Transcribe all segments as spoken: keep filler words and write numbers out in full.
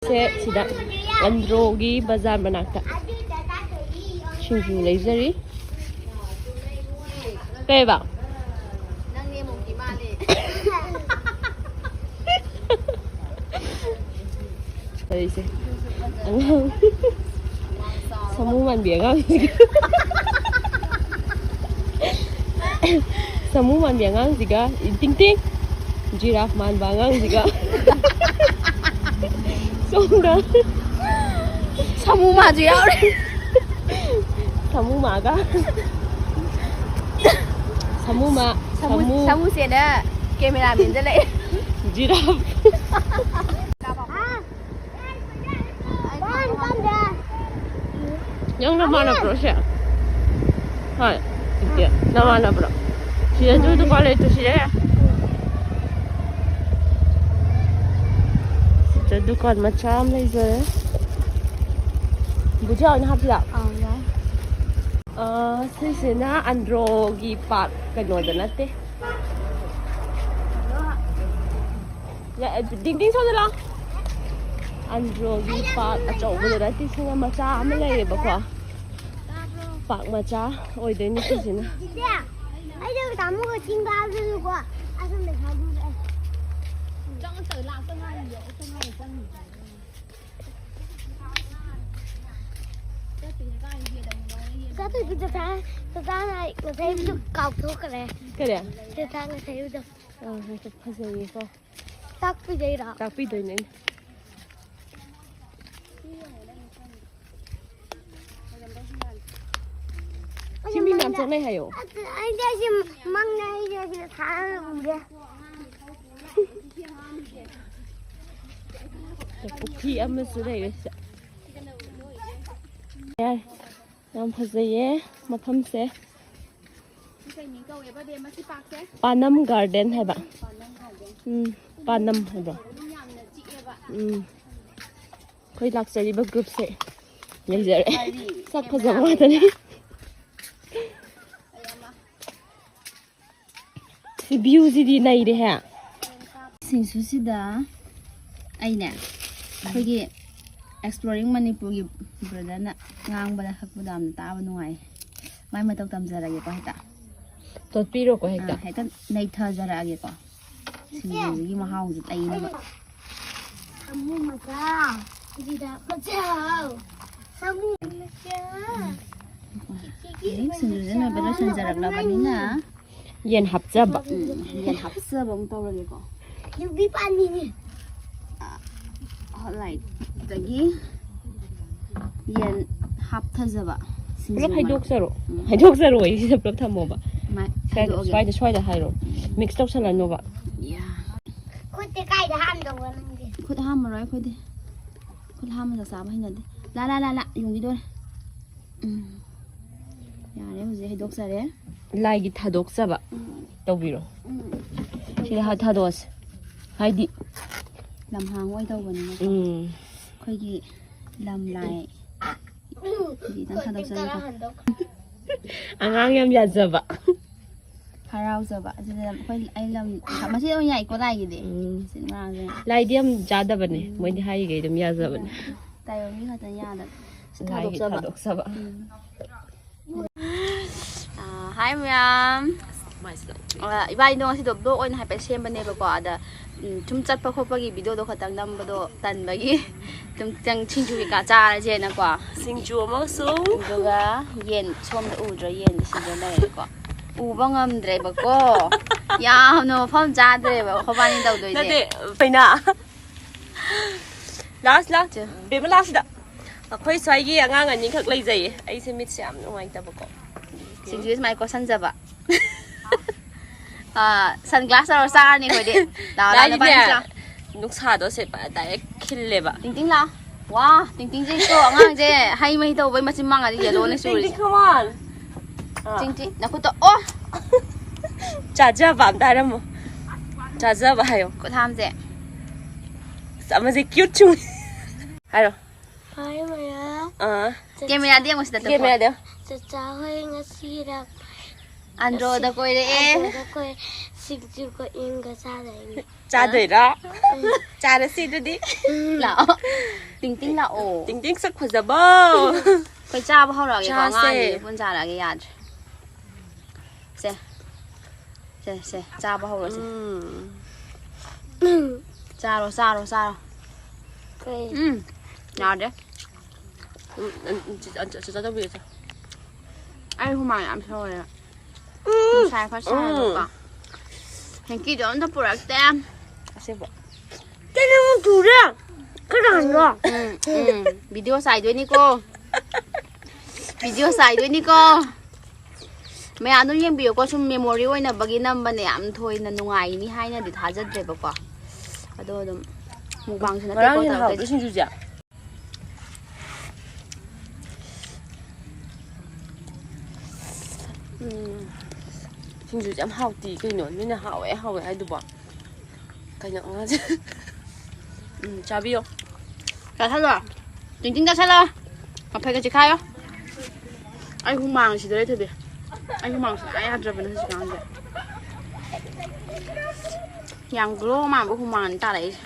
ꯁꯦ ꯁꯤꯗ ꯑꯟꯗ꯭ꯔꯣꯒꯤ ꯕꯖꯥꯔ ꯃꯅꯥꯛꯇ ꯁꯤꯡꯖꯨ ꯂꯩꯖꯔꯤ꯫ ꯀꯩꯕ? ꯅꯪꯅꯦ ꯃꯣꯡꯀꯤ ꯃꯥꯜꯂꯦ꯫ ꯇꯧꯔꯤꯁꯦ꯫ ꯑꯉꯥꯡ ꯁꯥꯃꯨ ꯃꯥꯟꯕꯤ ꯑꯉꯥꯡꯁꯤꯒ꯫ ꯁꯥꯃꯨ ꯃꯥꯟꯕꯤ ꯑꯉꯥꯡꯁꯤꯒ ꯇꯤꯡ ꯇꯤꯡ꯫ ꯖꯤꯔꯥꯐ ꯃꯥꯟꯕ ꯑꯉꯥꯡꯁꯤꯒ꯫ ꯁꯣꯝꯗ꯫ ꯁꯥꯃꯨ ꯃꯥꯁꯨ ꯌꯥꯎꯔꯦ꯫ ꯁꯥꯃꯨ ꯃꯥꯒ꯫ ꯁꯥꯃꯨ ꯃꯥ꯫ ꯁꯥꯃꯨ, ꯁꯥꯃꯨ꯫ ꯁꯥꯃꯨꯁꯦꯅ ꯀꯦꯃꯦꯔꯥꯃꯦꯟꯗ ꯂꯩ꯫ ꯖꯤꯔꯥꯐ꯫ ꯅꯪ ꯅꯃꯥꯟꯅꯕ꯭ꯔꯣ ꯁꯦ? ꯍꯣꯏ꯫ ꯏꯆꯦ, ꯅꯃꯥꯟꯅꯕ꯭ꯔꯣ? ꯁꯤꯗꯁꯨ ꯗꯨꯀꯥꯟ ꯂꯩꯇ꯭ꯔꯣ ꯁꯤꯗ? ꯁꯤꯗ ꯗꯨꯀꯥꯟ ꯃꯆꯥ ꯑꯃ ꯂꯩꯖꯔꯦ꯫ ꯕꯨꯖꯤꯌꯥ ꯑꯣꯏꯅ ꯍꯥꯞꯁꯤꯔꯥ? ꯑꯥ, ꯌꯥꯏ꯫ ꯑꯥ, ꯁꯤꯁꯤꯅ ꯑꯟꯗ꯭ꯔꯣꯒꯤ ꯄꯥꯔꯛ ꯀꯩꯅꯣꯗ ꯅꯠꯇꯦ꯫ ꯌꯥ-, ꯗꯤꯡ ꯗꯤꯡ ꯁꯣꯝꯗ ꯂꯥꯎ꯫ ꯑꯟꯗ꯭ꯔꯣꯒꯤ ꯄꯥꯔꯛ ꯑꯆꯧꯕꯗ ꯅꯠꯇꯦ, ꯁꯤꯅ ꯃꯆꯥ ꯑꯃ ꯂꯩꯌꯦꯕꯀꯣ꯫ ꯄꯥꯔꯛ ꯃꯆꯥ ꯑꯣꯏꯗꯣꯏꯅꯤ ꯁꯤꯁꯤꯅ꯫ ꯏꯆꯦ, ꯑꯩꯗꯣ ꯇꯥꯃꯣꯒ ꯆꯤꯡ ꯀꯥꯕꯗꯁꯨꯀꯣ, ꯑꯁꯣꯝꯗ ꯊꯥꯗꯣꯔꯛꯑꯦ꯫ ꯆꯥꯊꯣꯛꯄꯤ ꯆꯥꯊꯣꯛ-, ꯆꯥꯊꯣꯛꯄꯤꯗꯣ ꯉꯁꯥꯏ ꯉꯁꯥꯏ ꯀꯥꯎꯊꯣꯛꯈ꯭ꯔꯦ꯫ ꯀꯔꯤ? ꯆꯥꯊꯣꯛ ꯉꯁꯥꯏꯒꯤꯗꯣ꯫ ꯑꯥ, ꯐꯖꯩꯌꯦꯀꯣ꯫ ꯇꯥꯛꯄꯤꯗꯣꯏꯔꯣ? ꯇꯥꯛꯄꯤꯗꯣꯏꯅꯦ ꯑꯩꯅ꯫ ꯁꯤ ꯃꯤ ꯃꯌꯥꯝ ꯆꯠꯅꯩ ꯍꯥꯏꯌꯣ꯫ ꯑꯗꯨ ꯑꯩꯗꯤ ꯑꯩꯁꯦ ꯃꯪꯅꯦ, ꯑꯩꯁꯦ ꯁꯤꯗ ꯊꯥꯔꯒ ꯎꯔꯦ꯫ ꯄꯨꯈ꯭ꯔꯤ ꯑꯃꯁꯨ ꯂꯩꯔꯦ ꯁꯤꯗ꯫ ꯌꯥꯔꯦ꯫ ꯌꯥꯝ ꯐꯖꯩꯌꯦ ꯃꯐꯝꯁꯦ꯫ ꯁꯤ ꯀꯩ ꯃꯤꯡ ꯀꯧꯋꯦꯕ, ꯕꯦꯝꯃ, ꯁꯤ ꯄꯥꯛꯁꯦ? ꯄꯥꯅꯝ ꯒꯥꯔꯗꯦꯟ ꯍꯥꯏꯕ꯫ ꯄꯥꯅꯝ ꯒꯥꯔꯗꯦꯟ꯫ ꯎꯝ, ꯄꯥꯅꯝ ꯍꯥꯏꯕ꯫ ꯃꯤ ꯌꯥꯝꯅ ꯆꯤꯛꯑꯦꯕ꯫ ꯎꯝ꯫ ꯑꯩꯈꯣꯏ ꯂꯥꯛꯆꯔꯤꯕ ꯒ꯭ꯔꯨꯞꯁꯦ ꯂꯩꯖꯔꯦ꯫ ꯃꯔꯤ꯫ ꯁꯛ ꯐꯖꯕ ꯉꯥꯛꯇꯅꯤ꯫ ꯑꯩ ꯑꯃ꯫ ꯁꯤ ꯚ꯭ꯌꯨꯁꯤꯗꯤ ꯅꯩꯔꯦꯍꯦ꯫ ꯁꯤꯡꯁꯨꯁꯤꯗ ꯑꯩꯅꯦ ꯑꯩꯈꯣꯏꯒꯤ ꯑꯦꯛꯁꯄ꯭ꯂꯣꯔꯤꯡ ꯃꯅꯤꯄꯨꯔꯒꯤ ꯕ꯭ꯔꯗꯔꯅ ꯉꯥꯡꯕꯗ ꯁꯛꯄꯗ ꯌꯥꯝꯅ ꯇꯥꯕ ꯅꯨꯡꯉꯥꯏ꯫ ꯃꯥꯏ ꯃꯇꯧ ꯇꯝꯖꯔꯒꯦꯀꯣ ꯍꯦꯛꯇ꯫ ꯇꯣꯠꯄꯤꯔꯣꯀꯣ ꯍꯦꯛꯇ꯫ ꯑꯥ, ꯍꯦꯛꯇ ꯅꯩꯊꯖꯔꯛꯑꯒꯦꯀꯣ꯫ ꯁꯤꯡꯖꯨꯒꯤ ꯃꯍꯥꯎꯁꯦ ꯇꯩꯅꯕ꯫ ꯁꯥꯃꯨ ꯃꯆꯥ꯫ ꯁꯤꯗ ꯃꯆꯥ꯫ ꯁꯥꯃꯨ ꯃꯆꯥ꯫ ꯍꯧꯖꯤꯛ ꯁꯤꯡꯖꯨꯁꯦ ꯂꯣꯏꯕ ꯂꯣꯏꯁꯤꯟꯖꯔꯛꯂꯕꯅꯤꯅ ꯌꯦꯟ ꯍꯥꯞꯆꯕ꯫ ꯎꯝ, ꯌꯦꯟ ꯍꯥꯞꯆꯕ ꯑꯃꯨꯛ ꯇꯧꯔꯒꯦꯀꯣ꯫ ꯌꯨꯕꯤ ꯄꯥꯟꯕꯤꯅꯤ꯫ ꯍꯣꯠ ꯂꯥꯏꯠꯇꯒꯤ ꯌꯦꯟ ꯍꯥꯞꯊꯖꯕ꯫ ꯁꯤꯡꯖꯨ ꯄꯨꯂꯞ ꯃꯔꯨ-, ꯍꯩꯗꯣꯛꯆꯔꯣ꯫ ꯎꯝ꯫ ꯍꯩꯗꯣꯛꯆꯔꯣ ꯑꯩꯁꯤꯗ ꯄꯨꯂꯞ ꯊꯝꯃꯣꯕ꯫ ꯁꯨꯃꯥꯏ ꯁ꯭ꯋꯥꯏꯗ ꯍꯩꯗꯣꯛꯑꯒꯦ꯫ ꯁ꯭ꯋꯥꯏꯗ ꯁ꯭ꯋꯥꯏꯗ ꯍꯥꯏꯔꯣ꯫ ꯃꯤꯛꯁ ꯇꯧꯁꯜꯂꯅꯣꯕ꯫ ꯌꯥ꯫ ꯈꯨꯠꯇꯤ ꯀꯥꯏꯗ ꯍꯥꯝꯗꯧꯕ ꯅꯪꯗꯤ? ꯈꯨꯠ ꯍꯥꯝꯃꯔꯣꯏ ꯑꯩꯈꯣꯏꯗꯤ꯫ ꯈꯨꯠ ꯍꯥꯝꯃꯒ ꯆꯥꯕ ꯍꯩꯅꯗꯦ꯫ ꯂꯥ ꯂꯥ ꯂꯥ ꯂꯥ ꯌꯣꯡꯈꯤꯗꯣꯔꯦ꯫ ꯎꯝ꯫ ꯌꯥꯔꯦ ꯍꯧꯖꯤꯛ ꯍꯩꯗꯣꯛꯆꯔꯦ꯫ ꯂꯥꯏꯒꯤ ꯊꯥꯗꯣꯛꯆꯕ ꯎꯝ꯫ ꯇꯧꯕꯤꯔꯣ꯫ ꯎꯝ꯫ ꯁꯤꯗ ꯍꯥ-, ꯊꯥꯗꯣꯛꯑꯁꯤ꯫ ꯍꯥꯏꯗꯤ꯫ ꯂꯝꯍꯥꯡ ꯑꯣꯏ ꯇꯧꯕꯅꯤꯅꯀꯣ꯫ ꯎꯝ꯫ ꯑꯩꯈꯣꯏꯒꯤ ꯂꯝ ꯂꯥꯏ ꯈꯤꯇꯪ ꯊꯥꯗꯣꯛꯆꯒꯦꯀꯣ꯫ ꯑꯉꯥꯡ ꯌꯥꯝ ꯌꯥꯖꯕ꯫ ꯍꯔꯥꯎꯖꯕ꯫ ꯑꯗꯨꯗ ꯑꯩꯈꯣꯏ ꯑꯩ ꯂꯝ ꯃꯁꯤ ꯑꯣꯏꯅ ꯌꯥꯏꯀꯣ ꯂꯥꯏꯒꯤꯗꯤ꯫ ꯎꯝ꯫ ꯁꯤ ꯉꯥꯡꯁꯦ꯫ ꯂꯥꯏꯗꯤ ꯌꯥꯝ ꯆꯥꯗꯕꯅꯦ꯫ ꯃꯣꯏꯗꯤ ꯍꯥꯏꯔꯤꯈꯩ ꯑꯗꯨꯝ ꯌꯥꯖꯕꯅꯦ꯫ ꯇꯥꯏꯕꯪꯒꯤ ꯈꯛꯇꯪ ꯌꯥꯗꯕ꯫ ꯁꯤ ꯂꯥꯏꯒꯤ ꯊꯥꯗꯣꯛꯆꯕ꯫ ꯊꯥꯗꯣꯛꯆꯕ꯫ ꯎꯝ꯫ ꯑꯥ, ꯍꯥꯏ ꯃꯌꯥꯝ꯫ ꯑꯥ, ꯏꯕꯥꯅꯤꯗꯣ ꯉꯁꯤꯗꯣ ꯕ꯭ꯂꯣꯛ ꯑꯣꯏꯅ ꯍꯥꯏꯐꯦꯠ ꯁꯦꯝꯕꯅꯦꯕꯀꯣ꯫ ꯑꯗ ꯎꯝ, ꯁꯨꯝ ꯆꯠꯄ ꯈꯣꯠꯄꯒꯤ ꯚꯤꯗꯤꯑꯣꯗꯣ ꯈꯛꯇꯪ ꯅꯝꯕꯗꯣ ꯇꯟꯕꯒꯤ ꯁꯨꯝ ꯆꯪ-, ꯁꯤꯡꯖꯨ ꯀꯩꯀꯥ ꯆꯥꯔꯁꯦꯅꯀꯣ꯫ ꯁꯤꯡꯖꯨ ꯑꯃꯁꯨ꯫ ꯑꯗꯨꯒ ꯌꯦꯟ ꯁꯣꯝꯗ ꯎꯗ꯭ꯔꯣ? ꯌꯦꯟꯗꯤ ꯁꯤꯗ ꯂꯩꯔꯦꯀꯣ꯫ ꯎꯕ ꯉꯝꯗ꯭ꯔꯦꯕꯀꯣ꯫ ꯌꯥꯝꯅ ꯃꯐꯝ ꯆꯥꯗ꯭ꯔꯦꯕ ꯑꯩꯈꯣꯏꯕꯥꯅꯤ ꯇꯧꯗꯣꯏꯁꯦ꯫ ꯅꯠꯇꯦ ꯄꯩꯅꯥ꯫ ꯂꯥꯁ ꯂꯥꯁ ꯆꯦ꯫ ꯕꯦꯝꯃ ꯂꯥꯁꯤꯗ꯫ ꯑꯩꯈꯣꯏ ꯁ꯭ꯋꯥꯏꯒꯤ ꯑꯉꯥꯡ ꯑꯅꯤꯈꯛ ꯂꯩꯖꯩꯌꯦ꯫ ꯑꯩꯁꯦ ꯃꯤꯠꯁꯦ ꯌꯥꯝ ꯅꯨꯡꯉꯥꯏꯇꯕꯀꯣ꯫ ꯁꯤꯡꯖꯨ ꯁꯨꯃꯥꯏꯅ ꯀꯣꯠꯁꯟꯖꯕ꯫ ꯑꯥ, ꯁꯟ ꯒ꯭ꯂꯥꯁ ꯇꯧꯔ ꯆꯥꯔꯅꯤ ꯑꯩꯈꯣꯏꯗꯤ꯫ ꯂꯥꯛꯑꯣ, ꯂꯥꯛꯑꯣ, ꯂꯥꯏꯒꯤꯅꯦ꯫ ꯅꯕꯥꯅꯤ ꯆꯥꯎ꯫ ꯅꯨꯡꯁꯥꯗꯣ ꯁꯦ ꯗꯥꯏꯔꯦꯛ ꯈꯤꯜꯂꯦꯕ꯫ ꯇꯤꯡꯇꯤꯡ ꯂꯥꯛꯑꯣ꯫ ꯋꯥ, ꯇꯤꯡꯇꯤꯡꯁꯦ ꯀꯣ ꯑꯉꯥꯡꯁꯦ ꯍꯩ ꯃꯍꯤ ꯇꯧꯕꯩ ꯃꯆꯤꯟ ꯃꯥꯡꯉꯗꯤ ꯌꯦꯜꯂꯣꯅꯦ ꯆꯨꯔꯤꯁꯦ꯫ Come on. ꯑꯥ꯫ ꯇꯤꯡꯇꯤꯡ ꯅꯈꯨꯠꯇꯣ꯫ ꯑꯣ! ꯆꯥꯖꯕ ꯑꯝꯇ ꯍꯥꯏꯔꯝꯃꯣ꯫ ꯆꯥꯖꯕ ꯍꯥꯏꯌꯣ꯫ ꯈꯨꯠ ꯍꯥꯝꯁꯦ꯫ ꯑꯁ, ꯑꯃꯁꯦ ꯀ꯭ꯌꯨꯠ ꯆꯨꯡ꯫ ꯍꯥꯏꯔꯣ꯫ ꯍꯥꯏ ꯃꯌꯥꯝ꯫ ꯑꯥ꯫ ꯀꯦꯃꯦꯔꯥꯗ ꯌꯦꯡꯉꯨ ꯁꯤꯗ꯫ ꯀꯦꯃꯦꯔꯥꯗ꯫ ꯆꯥꯆꯥ ꯍꯣꯏ ꯉꯁꯤꯔꯛ ꯑꯟꯗ꯭ꯔꯣꯗ ꯀꯣꯏꯔꯛꯑꯦ꯫ ꯑꯟꯗ꯭ꯔꯣꯗ ꯀꯣꯏ-, ꯁꯤꯡꯖꯨꯒ ꯏꯟꯒ ꯆꯥꯗꯣꯏꯅꯤ꯫ ꯆꯥꯗꯣꯏꯔꯥ? ꯆꯥꯔꯁꯤ ꯑꯗꯨꯗꯤ꯫ ꯂꯥꯛꯑꯣ꯫ ꯇꯤꯡ ꯇꯤꯡ ꯂꯥꯛꯑꯣ꯫ ꯇꯤꯡ ꯇꯤꯡ ꯁꯛ ꯐꯖꯕ꯫ ꯑꯩꯈꯣꯏ ꯆꯥꯕ ꯍꯧꯔꯛꯑꯒꯦꯀꯣ꯫ ꯆꯥꯁꯦ꯫ ꯑꯉꯥꯡꯁꯤꯡꯁꯦ ꯄꯨꯟ ꯆꯥꯔꯛꯑꯒꯦ ꯌꯥꯗ꯭ꯔꯦ꯫ ꯁꯦ꯫ ꯁꯦ, ꯁꯦ, ꯆꯥꯕ ꯍꯧꯔꯁꯦ꯫ ꯎꯝ꯫ ꯆꯥꯔꯣ, ꯆꯥꯔꯣ, ꯆꯥꯔꯣ꯫ ꯀꯩ? ꯎꯝ꯫ ꯌꯥꯗ꯭ꯔꯦ꯫ ꯎꯝ, ꯎꯝ, ꯎꯝ, ꯆꯤꯆꯥ, ꯆꯤꯆꯥ ꯇꯧꯕꯤꯔꯁꯦ꯫ ꯑꯩ ꯍꯨꯃꯥꯡ ꯌꯥꯝ ꯁꯧꯋꯦ꯫ ꯎꯝ꯫ ꯅꯨꯡꯁꯥ ꯈꯔ ꯁꯥꯏꯕꯀꯣ꯫ ꯎꯝ꯫ ꯍꯦꯡꯀꯤꯗꯣ ꯑꯝꯇ ꯄꯨꯔꯛꯇꯦ꯫ ꯑꯁꯦꯡꯕ꯫ ꯀꯩꯅꯣ ꯇꯨꯔꯦ? ꯀꯅꯥꯅꯣ? ꯎꯝ, ꯎꯝ꯫ ꯚꯤꯗꯤꯑꯣ ꯆꯥꯏꯗꯣꯏꯅꯤꯀꯣ꯫ ꯚꯤꯗꯤꯑꯣ ꯆꯥꯏꯗꯣꯏꯅꯤꯀꯣ꯫ ꯃꯌꯥꯝ ꯑꯗꯨꯝ ꯌꯦꯡꯕꯤꯌꯨꯀꯣ, ꯁꯨꯝ ꯃꯦꯃꯣꯔꯤ ꯑꯣꯏꯅꯕꯒꯤ ꯅꯝꯕꯅꯦ, ꯌꯥꯝ ꯊꯣꯏꯅ ꯅꯨꯡꯉꯥꯏꯅꯤ ꯍꯥꯏꯅꯗꯤ ꯊꯥꯖꯗ꯭ꯔꯦꯕꯀꯣ꯫ ꯑꯗꯣ ꯑꯗꯨꯝ ꯃꯨꯛꯕꯥꯡꯁꯨ ꯅꯠꯇꯦꯀꯣ ꯉꯔꯥꯡꯒꯤ ꯇꯧꯔꯛꯇꯣꯏꯁꯦ꯫ ꯍꯥꯎꯕ ꯁꯤꯡꯖꯨꯁꯦ꯫ ꯎꯝ꯫ ꯁꯤꯡꯖꯨꯁꯦ ꯌꯥꯝ ꯍꯥꯎꯇꯦ ꯀꯩꯅꯣ, ꯃꯤꯅ ꯍꯥꯎꯋꯦ ꯍꯥꯎꯋꯦ ꯍꯥꯏꯗꯨꯕꯣ꯫ ꯀꯩꯅꯣ ꯑꯉꯥꯡꯁꯦ꯫ ꯎꯝ, ꯆꯥꯕꯤꯌꯣ꯫ ꯆꯥꯁꯜꯂꯣ꯫ ꯇꯤꯡ ꯇꯤꯡ ꯆꯥꯁꯜꯂꯣ꯫ ꯃꯐꯩꯒ ꯆꯤꯈꯥꯏꯌꯣ꯫ ꯑꯩ ꯍꯨꯃꯥꯡ ꯁꯤꯗꯣꯔꯦ ꯊꯣꯏꯕꯤ꯫ ꯑꯩ ꯍꯨꯃꯥꯡ ꯁꯨꯡꯌꯥ ꯌꯥꯗ꯭ꯔꯕꯅꯦ ꯍꯧꯖꯤꯛꯀꯥꯟꯁꯦ꯫ ꯌꯥꯝ ꯒ꯭ꯂꯣ ꯃꯥꯟꯕ ꯍꯨꯃꯥꯡꯅꯤ ꯇꯥꯔꯛꯏꯁꯦ꯫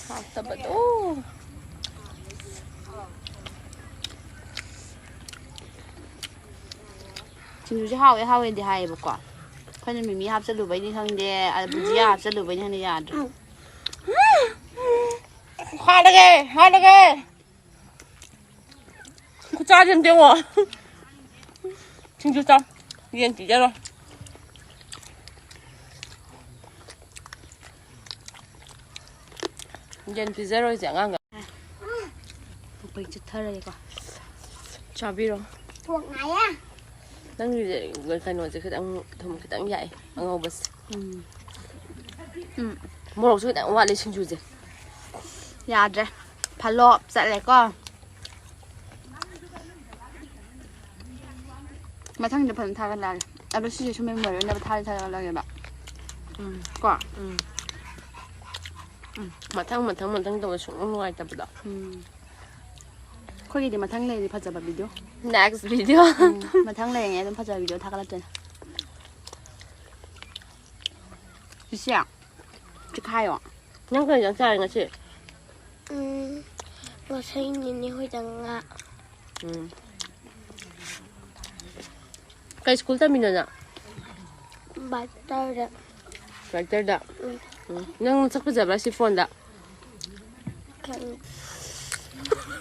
ꯍꯥꯎꯇꯕꯗꯣ꯫ ꯁꯤꯡꯖꯨꯁꯦ ꯍꯥꯎꯋꯦ ꯍꯥꯎꯋꯦꯗꯤ ꯍꯥꯏꯌꯦꯕꯀꯣ꯫ ꯑꯩꯈꯣꯏꯅ ꯃꯤꯃꯤ ꯍꯥꯞꯆꯜꯂꯨꯕꯩꯅꯤ ꯈꯪꯗꯦ, ꯑꯗ ꯕꯨꯖꯤꯌꯥ ꯍꯥꯞꯆꯜꯂꯨꯕꯩꯅꯤ ꯈꯪꯗꯦ, ꯌꯥꯗ꯭ꯔꯦ꯫ ꯍꯥꯠꯂꯒꯦ, ꯍꯥꯠꯂꯒꯦ꯫ ꯈꯨꯆꯥꯁꯦ ꯑꯝꯇ ꯌꯦꯡꯉꯣ꯫ ꯁꯤꯡꯖꯨ ꯆꯥꯎ꯫ ꯌꯦꯟ ꯄꯤꯖꯔꯣ꯫ ꯌꯦꯟ ꯄꯤꯖꯔꯣꯏꯁꯦ ꯑꯉꯥꯡꯗ꯫ ꯄꯨꯛꯄꯩ ꯆꯨꯠꯊꯔꯒꯦꯀꯣ꯫ ꯆꯥꯕꯤꯔꯣ꯫ ꯄꯣꯛ ꯉꯥꯏꯌꯦ꯫ ꯅꯪꯒꯤꯁꯦ ꯀꯩꯅꯣꯁꯦ ꯈꯤꯇꯪ, ꯊꯨꯝ ꯈꯤꯇꯪ ꯌꯥꯛꯑꯦ, ꯑꯉꯧꯕꯁꯦ꯫ ꯎꯝ꯫ ꯎꯝ꯫ ꯃꯣꯔꯣꯛꯁꯨ ꯈꯤꯇꯪ ꯋꯥꯠꯂꯤ ꯁꯤꯡꯖꯨꯁꯦ꯫ ꯌꯥꯗ꯭ꯔꯦ꯫ ꯐꯂꯣꯞ ꯆꯠꯂꯦꯀꯣ꯫ ꯃꯊꯪꯗ ꯐꯖꯅ ꯊꯥꯒꯠꯂꯛꯑꯒꯦ꯫ ꯑꯗꯣ ꯁꯤꯁꯦ ꯁꯨꯝ ꯃꯦꯃꯣꯔꯤ ꯑꯣꯏꯅꯕ ꯊꯥꯗꯤ ꯊꯥꯒꯠꯂꯛꯑꯒꯦꯕ꯫ ꯎꯝ꯫ ꯀꯣ? ꯎꯝ꯫ ꯎꯝ꯫ ꯃꯊꯪ, ꯃꯊꯪ, ꯃꯊꯪ ꯇꯧꯕ ꯁꯨꯡꯅꯨꯡ ꯅꯨꯡꯉꯥꯏꯇꯕꯗꯣ꯫ ꯎꯝ꯫ ꯑꯩꯈꯣꯏꯒꯤꯗꯤ ꯃꯊꯪ ꯂꯩꯔꯗꯤ ꯐꯖꯕ ꯚꯤꯗꯤꯑꯣ꯫ Next video. ꯎꯝ, ꯃꯊꯪ ꯂꯩꯔꯤꯉꯩ ꯑꯗꯨꯝ ꯐꯖꯕ ꯚꯤꯗꯤꯑꯣ ꯊꯥꯒꯠꯂꯛꯇꯣꯏꯅꯦ꯫ ꯆꯤꯆꯦ, ꯆꯤꯈꯥꯏꯌꯣ꯫ ꯅꯪ ꯀꯩ ꯏꯟꯖꯥꯡ ꯆꯥꯔꯦ ꯉꯁꯤ? ꯎꯝ, ꯉꯁꯥꯏ ꯅꯤꯅꯦ ꯍꯣꯏꯗ ꯉꯥ꯫ ꯎꯝ꯫ ꯀꯩ ꯁ꯭ꯀꯨꯜ ꯇꯝꯃꯤꯅꯣ ꯅꯪ? ꯕꯥꯏꯇꯔꯗ꯫ ꯕꯥꯏꯇꯔꯗ? ꯎꯝ꯫ ꯎꯝ꯫ ꯅꯪ ꯁꯛ ꯐꯖꯕ꯭ꯔꯥ ꯁꯤ ꯐꯣꯟꯗ? ꯈꯪ-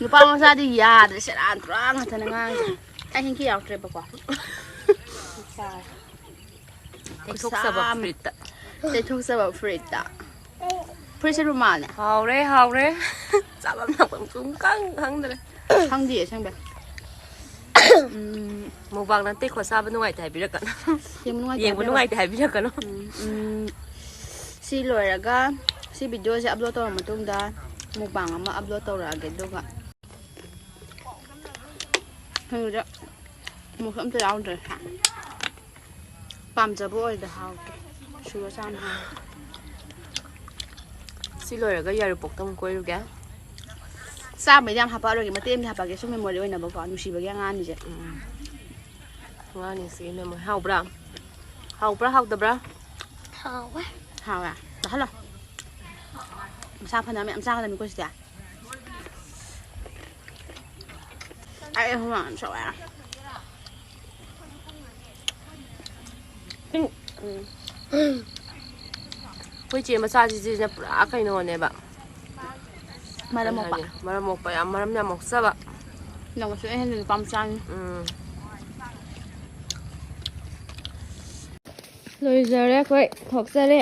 ꯅꯨꯄꯥ ꯃꯆꯥꯗꯤ ꯌꯥꯗ꯭ꯔꯦ, ꯁꯦꯔꯥꯟ ꯇꯨꯔꯥꯟ ꯉꯥꯛꯇꯅꯦ ꯉꯥꯡꯉꯤꯁꯦ꯫ ꯑꯩ ꯍꯤꯡꯀꯤ ꯌꯥꯎꯗ꯭ꯔꯦꯕꯀꯣ꯫ ꯇꯩꯊꯣꯛꯆꯕ ꯈꯨꯠꯁꯥ ꯑꯃ꯫ ꯐꯨꯔꯤꯠꯇ꯫ ꯇꯩꯊꯣꯛꯆꯕ ꯐꯨꯔꯤꯠꯇ꯫ ꯐꯨꯔꯤꯠꯁꯦ ꯔꯨꯃꯥꯜꯅꯦ꯫ ꯍꯥꯎꯔꯦ, ꯍꯥꯎꯔꯦ꯫ ꯆꯥꯐꯝ ꯊꯛꯐꯝ ꯁꯨꯝ ꯈꯪ ꯈꯪꯗ꯭ꯔꯦ꯫ ꯈꯪꯗꯦ ꯑꯁꯦꯡꯕ꯫ ꯎꯝ꯫ ꯃꯨꯛꯕꯥꯡ ꯅꯠꯇꯦꯀꯣ, ꯆꯥꯕ ꯅꯨꯡꯉꯥꯏꯇꯦ ꯍꯥꯏꯕꯤꯔꯛꯀꯅꯨ꯫ ꯌꯦꯡꯕ ꯌꯦꯡꯕ ꯅꯨꯡꯉꯥꯏꯇꯦ ꯍꯥꯏꯕꯤꯔꯛꯀꯅꯨ꯫ ꯎꯝ, ꯎꯝ꯫ ꯁꯤ ꯂꯣꯏꯔꯒ, ꯁꯤ ꯚꯤꯗꯤꯑꯣꯁꯦ ꯑꯞꯂꯣꯗ ꯇꯧꯔ ꯃꯇꯨꯡꯗ ꯃꯨꯛꯕꯥꯡ ꯑꯃ ꯑꯞꯂꯣꯗ ꯇꯧꯔꯛꯑꯒꯦ, ꯑꯗꯨꯒ ꯍꯧꯖꯤꯛ ꯃꯣꯔꯣꯛꯁꯨ ꯑꯝꯇ ꯌꯥꯎꯗ꯭ꯔꯦ꯫ ꯄꯥꯝꯖꯕ ꯑꯣꯏꯗ ꯍꯥꯎꯇꯦ꯫ ꯁꯨꯔ ꯆꯥꯕꯅ ꯍꯥꯎꯋꯦ꯫ ꯁꯤ ꯂꯣꯏꯔꯒ ꯌꯥꯏꯔꯤꯄꯣꯛꯇ ꯑꯃꯨꯛ ꯀꯣꯏꯔꯨꯒꯦ꯫ ꯆꯥꯕꯩꯗꯤ ꯌꯥꯝ ꯍꯥꯄꯛꯑꯔꯣꯏꯒꯦ, ꯃꯇꯦꯛ ꯑꯃꯗꯤ ꯍꯥꯄꯛꯑꯒꯦ, ꯁꯨꯝ ꯃꯦꯃꯣꯔꯤ ꯑꯣꯏꯅꯕꯀꯣ, ꯅꯨꯡꯁꯤꯕꯒꯤ ꯑꯉꯥꯡꯅꯤꯁꯦ꯫ ꯎꯝ꯫ ꯑꯉꯥꯡꯅꯤꯁꯤꯒꯤ ꯃꯦꯃꯣꯔꯤ꯫ ꯍꯥꯎꯕ꯭ꯔꯥ? ꯍꯥꯎꯕ꯭ꯔꯥ, ꯍꯥꯎꯇꯕ꯭ꯔꯥ? ꯍꯥꯎꯋꯦ꯫ ꯍꯥꯎꯋꯦ? ꯆꯥꯍꯜꯂꯣ꯫ ꯃꯁꯥ ꯐꯅꯕ ꯃꯌꯥꯝ ꯆꯥꯒꯗꯕꯅꯤꯀꯣ ꯁꯤꯗꯤ꯫ ꯑꯩ ꯍꯨꯃꯥꯡ ꯁꯧꯋꯦ꯫ ꯎꯝ꯫ ꯑꯩꯈꯣꯏ ꯆꯦ ꯃꯆꯥꯁꯤꯡꯁꯤꯅ ꯄꯨꯔꯥ ꯀꯩꯅꯣꯅꯦꯕ꯫ ꯃꯔꯝ ꯀꯩ ꯃꯣꯛꯄ꯫ ꯍꯥꯏꯅꯤ? ꯃꯔꯝ ꯃꯣꯛꯄ ꯌꯥꯝ, ꯃꯔꯝ ꯌꯥꯝ ꯃꯣꯛꯆꯕ꯫ ꯅꯪꯒꯁꯨ ꯑꯩ ꯍꯦꯟꯅ ꯅꯨꯄꯥ ꯃꯆꯥꯅꯤ꯫ ꯎꯝ꯫ ꯂꯣꯏꯖꯔꯦ ꯑꯩꯈꯣꯏ, ꯊꯣꯛꯆꯔꯦ꯫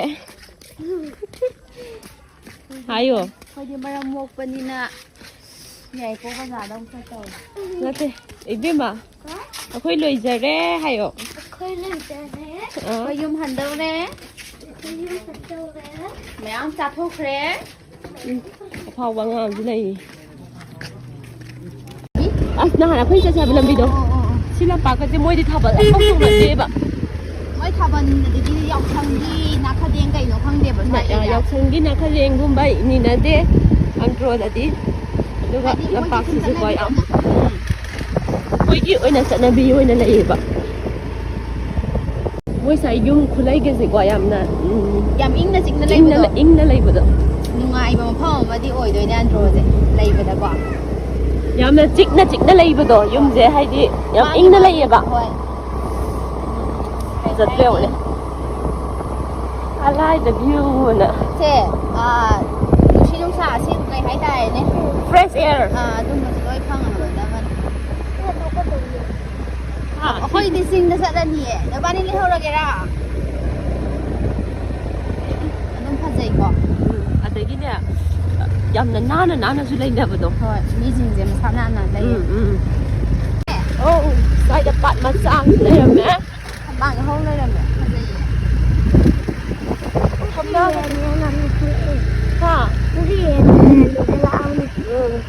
ꯍꯥꯏꯌꯣ꯫ ꯑꯩꯈꯣꯏꯗꯤ ꯃꯔꯝ ꯃꯣꯛꯄꯅꯤꯅ ꯌꯥꯏꯄꯣꯛ ꯕꯖꯥꯔꯗ ꯑꯃꯨꯛ ꯆꯠꯇꯧꯔꯦ꯫ ꯅꯠꯇꯦ, ꯏꯕꯦꯝꯃ, ꯑꯩꯈꯣꯏ ꯂꯣꯏꯖꯔꯦ ꯍꯥꯏꯌꯣ꯫ ꯑꯩꯈꯣꯏ ꯂꯣꯏꯖꯔꯦ꯫ ꯑꯥ꯫ ꯑꯩꯈꯣꯏ ꯌꯨꯝ ꯍꯟꯗꯧꯔꯦ꯫ ꯑꯩꯈꯣꯏ ꯌꯨꯝ ꯍꯟꯗꯧꯔꯦ꯫ ꯃꯌꯥꯝ ꯆꯥꯊꯣꯛꯈ꯭ꯔꯦ꯫ ꯎꯝ, ꯑꯐꯥꯎꯕ ꯑꯉꯥꯡ ꯑꯃꯁꯨ ꯂꯩꯔꯤ꯫ ꯑꯁ, ꯅꯍꯥꯟ ꯑꯩꯈꯣꯏ ꯆꯠꯁꯦ ꯍꯥꯏꯕ ꯂꯝꯕꯤꯗꯣ꯫ ꯑꯣ, ꯑꯣ, ꯑꯣ꯫ ꯁꯤ ꯂꯝꯄꯥꯛꯀꯁꯦ ꯃꯣꯏꯗꯤ ꯊꯥꯕꯜ ꯑꯝꯐꯥꯎ ꯆꯣꯡꯅꯗꯦꯕ꯫ ꯃꯣꯏ ꯊꯥꯕꯜ ꯑꯗꯒꯤ ꯌꯥꯎꯁꯪꯒꯤ ꯅꯥꯈꯗꯦꯡ ꯀꯩꯅꯣ ꯈꯪꯗꯦꯕ ꯁ꯭ꯋꯥꯏ ꯌꯥ-, area꯫ ꯌꯥꯎꯁꯪꯒꯤ ꯅꯥꯈꯗꯦꯡꯒꯨꯝꯕ ꯏꯅꯤꯅꯗꯦ, ꯑꯪꯀ꯭ꯔꯣꯗꯗꯤ꯫ ꯑꯗꯨꯒ ꯍꯥꯏꯗꯤ ꯃꯣꯏꯒꯤ ꯂꯝꯄꯥꯛꯁꯤꯁꯨꯀꯣ ꯁꯨꯝ ꯌꯥꯝ, ꯎꯝ, ꯃꯣꯏꯒꯤ ꯑꯣꯏꯅ ꯆꯠꯅꯕꯤ ꯑꯣꯏꯅ ꯂꯩꯌꯦꯕ꯫ ꯃꯣꯏ ꯁ꯭ꯋꯥꯏ ꯌꯨꯝ ꯈꯨꯂꯩꯒꯁꯦꯀꯣ ꯌꯥꯝꯅ, ꯎꯝ, ꯌꯥꯝ ꯏꯪꯅ ꯆꯤꯛꯅ ꯏꯪꯅ ꯂꯩꯕꯗꯣ꯫ ꯏꯪꯅ ꯂꯩꯕꯗꯣ꯫ ꯅꯨꯡꯉꯥꯏꯕ ꯃꯐꯝ ꯑꯃꯗꯤ ꯑꯣꯏꯗꯣꯏꯅꯦ ꯑꯟꯗ꯭ꯔꯣꯁꯦ ꯂꯩꯕꯗꯀꯣ꯫ ꯌꯥꯝꯅ ꯆꯤꯛꯅ ꯆꯤꯛꯅ ꯂꯩꯕꯗꯣ, ꯌꯨꯝꯁꯦ ꯍꯥꯏꯗꯤ ꯌꯥꯝ ꯃꯥꯅꯦ, ꯏꯪꯅ ꯃꯥꯅꯦ꯫ ꯂꯩꯌꯦꯕ꯫ ꯍꯣꯏ꯫ ꯐꯖꯗ꯭ꯔꯣ ꯌꯦꯡꯉꯨꯅꯦ꯫ ꯑꯂꯥꯏꯗ view ꯑꯅ꯫ ꯁꯦ, ꯑꯥ, ꯅꯨꯡꯁꯤꯠ ꯅꯨꯡꯁꯥ ꯑꯁꯦꯡꯕ ꯀꯩ ꯍꯥꯏꯇꯥꯔꯦꯅꯦ꯫ Fresh air꯫ ꯑꯥ, ꯑꯗꯨꯝꯕꯁꯨ ꯂꯣꯏ ꯐꯪꯉꯝꯒꯗꯕꯅꯤ꯫ ꯍꯥ? ꯑꯩꯈꯣꯏꯗꯤ ꯆꯤꯡꯗ ꯆꯠꯂꯅꯤꯌꯦ꯫ ꯅꯕꯥꯅꯤ ꯂꯩꯍꯧꯔꯒꯦꯔꯥ? ꯑꯗꯨꯝ ꯐꯖꯩꯀꯣ? ꯎꯝ, ꯑꯗꯒꯤꯅꯦ, ꯌꯥꯝꯅ ꯅꯥꯟꯅ ꯅꯥꯟꯅꯁꯨ ꯂꯩꯅꯕꯗꯣ꯫ ꯍꯣꯏ, ꯃꯤꯁꯤꯡꯁꯦ ꯃꯁꯥ ꯅꯥꯟꯅ ꯂꯩ꯫ ꯎꯝ, ꯎꯝ꯫ ꯑꯧ, ꯁ꯭ꯋꯥꯏꯗ ꯄꯥꯠ ꯃꯆꯥ ꯑꯃꯁꯨ ꯂꯩꯔꯝꯃꯦ꯫ ꯊꯝꯕꯥꯜ ꯍꯧ ꯂꯩꯔꯝꯃꯦ꯫ ꯐꯖꯩꯌꯦ꯫ ꯊꯝꯅꯥꯒ-, ꯍꯥ? ꯎꯝ꯫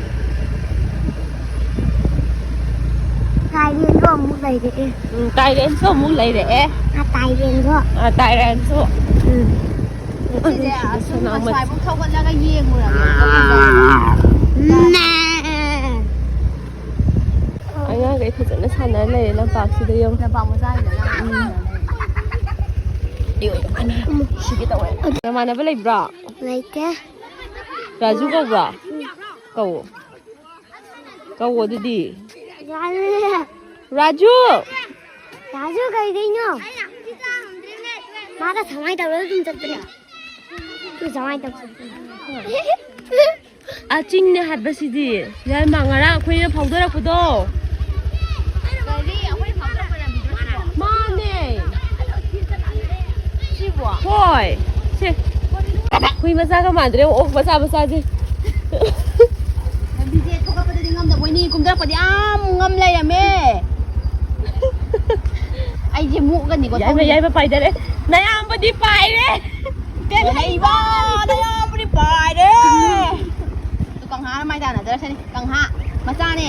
ꯇꯥꯏꯔꯦꯟꯁꯨ ꯑꯃꯨꯛ ꯂꯩꯔꯛꯑꯦ꯫ ꯎꯝ, ꯇꯥꯏꯔꯦꯟꯁꯨ ꯑꯃꯨꯛ ꯂꯩꯔꯛꯑꯦ꯫ ꯑꯥ, ꯇꯥꯏꯔꯦꯟꯁꯨ꯫ ꯑꯥ, ꯇꯥꯏꯔꯦꯟꯁꯨ꯫ ꯎꯝ꯫ ꯁꯤꯁꯦ ꯑꯁꯨꯝ ꯁꯅꯥꯃꯆꯤ꯫ ꯑꯁ꯭ꯋꯥꯏꯐꯥꯎ ꯊꯧꯒꯠꯂꯒ ꯌꯦꯡꯉꯨꯔꯒꯦ꯫ ꯃꯦ꯫ ꯑꯉꯥꯡꯈꯩ ꯐꯖꯅ ꯁꯥꯟꯅꯔ ꯂꯩꯔꯦ ꯂꯝꯄꯥꯛꯁꯤꯗ, ꯌꯦꯡꯉꯨ꯫ ꯂꯝꯄꯥꯛ ꯃꯆꯥꯁꯤꯗ ꯑꯉꯥꯡ ꯁꯥꯟꯅꯔ ꯂꯩꯔꯦ꯫ ꯁꯤꯒꯦ ꯇꯧꯋꯦ꯫ ꯅꯃꯥꯟꯅꯕ ꯂꯩꯕ꯭ꯔꯣ? ꯂꯩꯇꯦ꯫ ꯔꯥꯖꯨ ꯀꯧꯕ꯭ꯔꯣ? ꯀꯧꯋꯣ꯫ ꯀꯧꯋꯣ ꯑꯗꯨꯗꯤ꯫ ꯌꯥꯔꯦ꯫ ꯔꯥꯖꯨ! ꯔꯥꯖꯨ ꯀꯩꯗꯩꯅꯣ? ꯃꯥꯒ ꯁꯃꯥꯏ ꯇꯧꯔꯒ ꯑꯗꯨꯝ ꯆꯠꯄꯅꯦ꯫ ꯑꯗꯨ ꯁꯃꯥꯏ ꯇꯧ ꯆꯠꯄꯅꯦ꯫ ꯑꯥ, ꯆꯤꯡꯅꯦ ꯍꯥꯏꯕꯁꯤꯗꯤ꯫ ꯌꯥꯏꯃ, ꯉꯔꯥꯡ ꯑꯩꯈꯣꯏꯅ ꯐꯥꯎꯗꯔꯛꯄꯗꯣ꯫ ꯃꯥꯅꯦ꯫ ꯍꯣꯏ꯫ ꯁꯦ꯫ ꯍꯨꯏ ꯃꯆꯥꯒ ꯃꯥꯟꯗ꯭ꯔꯦ, ꯑꯣꯛ ꯃꯆꯥ ꯃꯆꯥꯁꯦ꯫ ꯂꯝꯕꯤꯁꯦ ꯊꯧꯒꯠꯄꯗꯗꯤ ꯉꯝꯗꯕ, ꯃꯣꯏꯅꯤ ꯀꯨꯝꯊꯔꯛꯄꯗꯤ ꯑꯥ ꯑꯃꯨꯛ ꯉꯝ ꯂꯩꯔꯝꯃꯦ꯫ ꯑꯩꯁꯦ ꯃꯨꯛꯑꯒꯅꯤꯀꯣ ꯌꯥꯏꯃ, ꯊꯧꯔꯤꯁꯦ꯫ ꯌꯥꯏꯃ ꯄꯥꯏꯗꯔꯦ꯫ ꯅꯌꯥꯝꯕꯗꯤ ꯄꯥꯏꯔꯦ꯫ ꯀꯩ ꯍꯩꯕ, ꯅꯌꯥꯝꯕꯗꯤ ꯄꯥꯏꯔꯦ꯫ ꯑꯗꯨ ꯀꯪꯍꯥꯅ ꯃꯥꯏ ꯇꯥꯟꯅꯖꯔꯁꯅꯤ꯫ ꯀꯪꯍꯥ ꯃꯆꯥꯅꯦ꯫